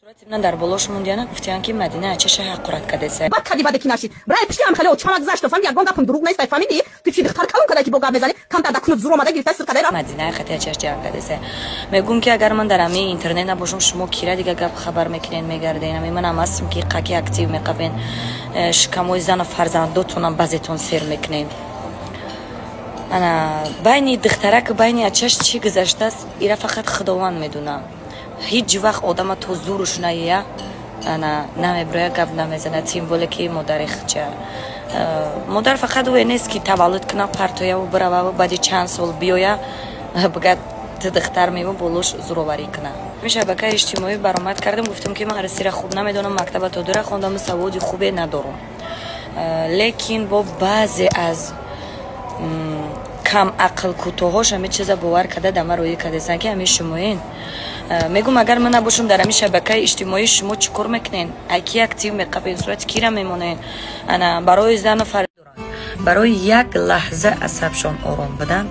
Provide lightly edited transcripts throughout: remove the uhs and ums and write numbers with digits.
Сурати дар болош мондияна, гуфтиян, ки Мадина ачаша ҳақорат кардеса. Бад кади, баде ки нашид. Брай пишти ам хеле чамак гузашт, фаҳмиди, ягон гапам дурӯғ нест, фаҳмиди? Ту чи духтар калон кадай, ки бо гап мезанӣ? Камтар да кунут зур омада гирифта сир кадай. Мадина хати ачаш ҷанг кардеса. Мегӯм, ки агар ман дар ҳамаи интернет набошам, шумо кира дига гап хабар мекунен, мегарден? Ами манам ҳастем, ки қаки актив меқабен, шикамои зану фарзандотонам баъзетон сер мекунен. Ана байни духтараку байни ачаш чӣ гузаштааст, ира фақат Худованд медонад. Ҳеҷ вақт одама то зуруш наия, ана намеброя, гап намезана, тем более ки модари хча. Модар фақат ӯе нест, ки таваллуд куна, партояву бирававу баъди чанд сол биёя, бигӯяд: «Ту духтар меву», болош зуроварӣ куна. Шабакаи иҷтимоӣ баромад кардам, гуфтам, ки ман арсира хуб намедонам, мактаба то дура хондам, саводи хубе надорам, лекин бо баъзе аз кам ақл кӯтоҳош ҳами чиза бовар карда, дама роӣ кардестанд, ки ҳами шумоен. Мегӯм, агар ман набошам дар ҳами шабакаи иҷтимоӣ, шумо чӣ кор мекунен? Ай ки актив меқапен, сурати кира мемонен? Ана барои зану фар, барои як лаҳза асабшон ором будан,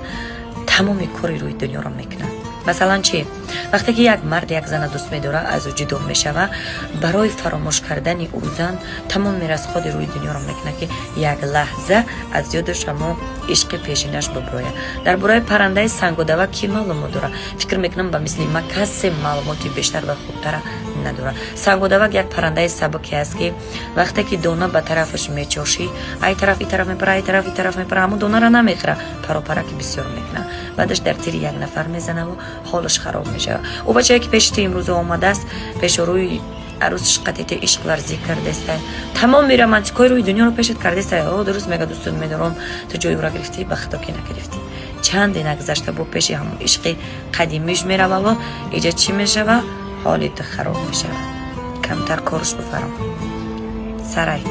тамоми кори рӯи дунёро мекунанд. Масалан, чӣ? Вақте ки як мард як зана дӯст медорад, аз ӯ ҷудо мешава, барои фаромӯш кардани ӯ зан тамоми расходи рӯи дунёро мекунад, ки як лаҳза аз ёдаш ҳамо ишқи пешинаш буброяд. Дар бораи паррандаи сангодава кӣ маълумот дорад? Фикр мекунам, ба мисли ма касе маълумоти бештар ва хубтара надорад. Сангодавак як паррандаи сабуке аст, ки вақте ки дона ба тарафаш мечошӣ, ай тараф и тараф мепара, ай тараф и тараф мепара, ҳамон донара намехӯра, паропараки бисёр мекунад, баъдаш дар тири як нафар мезанаву ҳолаш хароб мешавад. Ӯ бачае, ки пеши ту имрӯза омадааст, пешо рӯи арӯсиш қатите ишқ варзӣ кардеста, тамоми романтикҳои рӯи дунёро пешат кардеста. О, дуруст мега, дӯстон медорам, ту ҷои ӯра гирифтӣ, ба хато ки нагирифтӣ. Чанде нагузашта, бо пеши ҳамон ишқи қадимиш мерававу иҷа чӣ мешава? Ҳоли ту хароб мешавад. Камтар корш бифаром сарай.